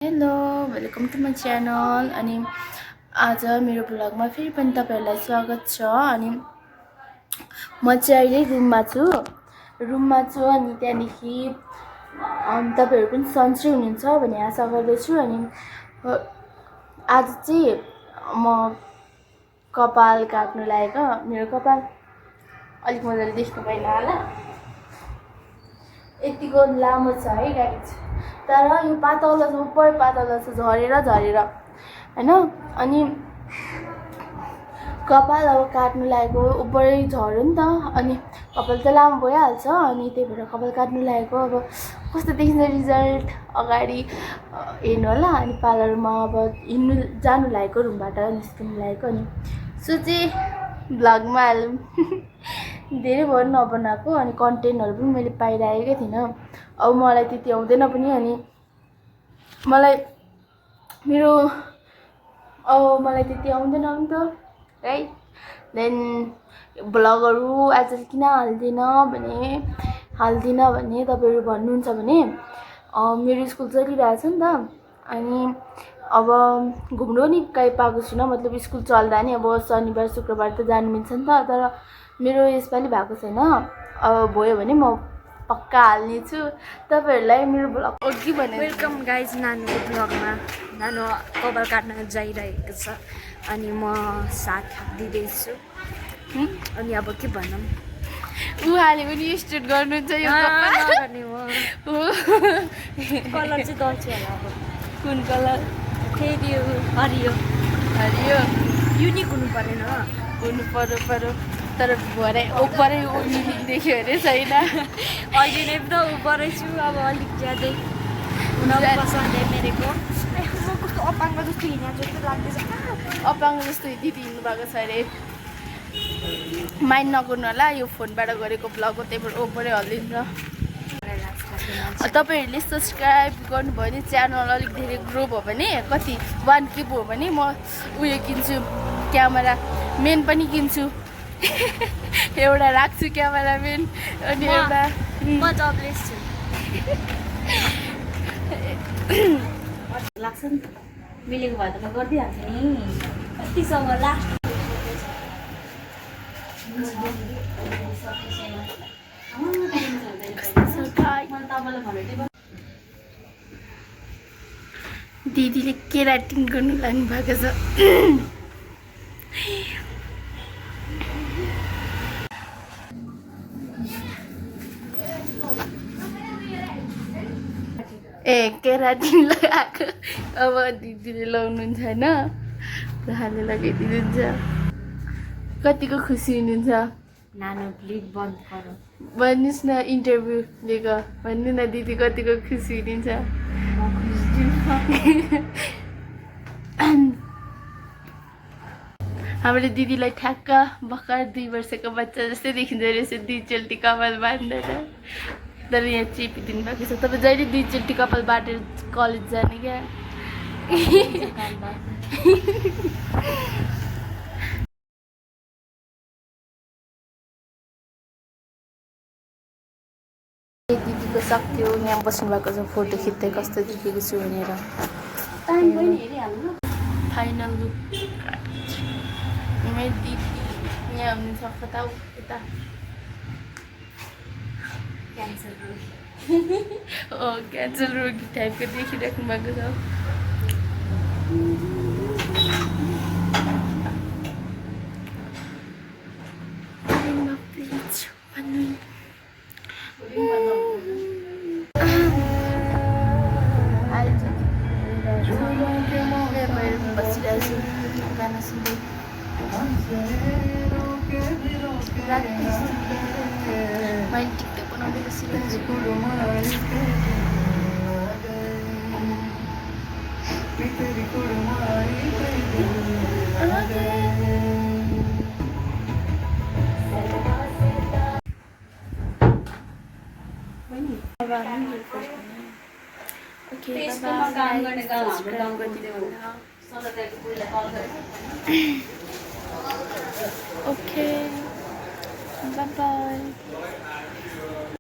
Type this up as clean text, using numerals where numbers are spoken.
Hello welcome to my channel. अनि आज मेरो ब्लगमा फेरि पनि तपाईहरुलाई स्वागत छ। अनि म चाहिँ अहिले रुममा छु अनि त्यहाँदेखि तपाईहरु पनि सन्चै हुनुहुन्छ भन्ने आशा गर्दछु। अनि आज चाहिँ म कपाल काट्नु लागेको। मेरो कपाल अलिक मजाले देख्नु भएन होला, यतिको लामो छ है गाइस, तर यो पातलो छ, उपर पातलो छ, झरेर हैन। अनि कपाल अब काट्नु लागेको, उपरै झर्यो नि त, अनि कपाल त लामो भइहाल्छ। अनि त्यही भएर कपाल काट्नु लागेको। अब कस्तो देखिन्छ रिजल्ट अगाडि हेर्नु होला। अनि पार्लरमा अब हिँड्नु जानु लागेको, रुमबाट निस्किनु लागेको। अनि सोचे भ्लगमा हालौँ धेरै भयो नबनाएको। अनि कन्टेन्टहरु पनि मैले पाइरहेकै थिइनँ। अब मलाई त्यति आउँदैन पनि। अनि मलाई त्यति आउँदैन नि त है। देन ब्लगहरु आज किन हाल्दिन भने तपाईहरु भन्नुहुन्छ भने मेरो स्कुल चलिरहेछ नि त। अनि अब घुम्नु नि कहीँ पाएको छुइनँ, मतलब स्कुल चल्दा नि अब शनिबार शुक्रबार त जानु मिल्छ नि त। तर मेरो यसपालि भएको छैन। अब भयो भने म पक्का हाल्ने छु। तपाईहरुलाई मेरो ब्लग अघि भने वेलकम गाइज नानुको ब्लगमा। नानु कपाल काट्न जाइरहेको छ अनि म साथ दिँदैछु। अनि अब के भनौँ, उहाँले पनि स्टुट गर्नुहुन्छ यो नगर्ने हो। कलर चाहिँ गर्छु होला। अब कुन कलर? फेरि हरियो युनिक हुनु परेन, हुनु पर्यो तर भरे उपरै युनिक देख्यो अरे छैन। अहिले नै त उपरै छु, अब अलिक ज्यादै हुन पसन्द है मेरेको। म कस्तो अपाङ्ग जस्तो हिँडेको जस्तो लाग्दैछ। अपाङ्ग जस्तो दिदी हिँड्नु भएको छ अरे। माइन्ड नगर्नु होला, यो फोनबाट गरेको ब्लग हो, त्यही भएर उपरै हल्लिन्छ। तपाईहरुले सब्स्क्राइब गर्नुभयो भने च्यानल अलिक धेरै ग्रो भयो भने, कति 1K भयो भने म उयो किन्छु, क्यामेरा मेन पनि किन्छु। एउटा राख्छु क्यामेरामेन। अनि एउटा म जबलेस छु लाग्छ नि त। मिलेको भए त म गरिदिइहाल्छु नि। कतिसम्म लास्ट दिदीले केराटिन गर्नु लाग्नु भएको छ। केराटिन लगाएको। अब दिदीले लाउनुहुन्छ होइन, उहाँले लगाइदिनुहुन्छ। कतिको खुसी हुनुहुन्छ? नानु प्लिज बन्द गरौँ। भन्नुहोस् न, इन्टरभ्यू लिएको भन्नु न, दिदी कतिको खुसी हुनुहुन्छ? हाम्रो दिदीलाई ठ्याक्क भर्खर 2 वर्षको बच्चा जस्तै देखिन्छ रहेछ, 2 चोटि कपाल बाँधेर। तर यहाँ चेपिदिनु भएको छ। तपाईँ जहिले 2 चोटि कपाल बाँधेर कलेज जाने क्या? दिदीको सक्यो, यहाँ बस्नु भएको छ फोटो खिच्दै कस्तो देखेको छु भनेर। फाइनल लुक मेरो दिदी यहाँ हुनुहुन्छ, कता उता क्यान्सर रोगी टाइपको देखिराख्नु भएको छ। बसिरहेछु गाना सुन्दै। मैले टिकटक बनाउँदै बसिरहेछु। Okay, bye bye.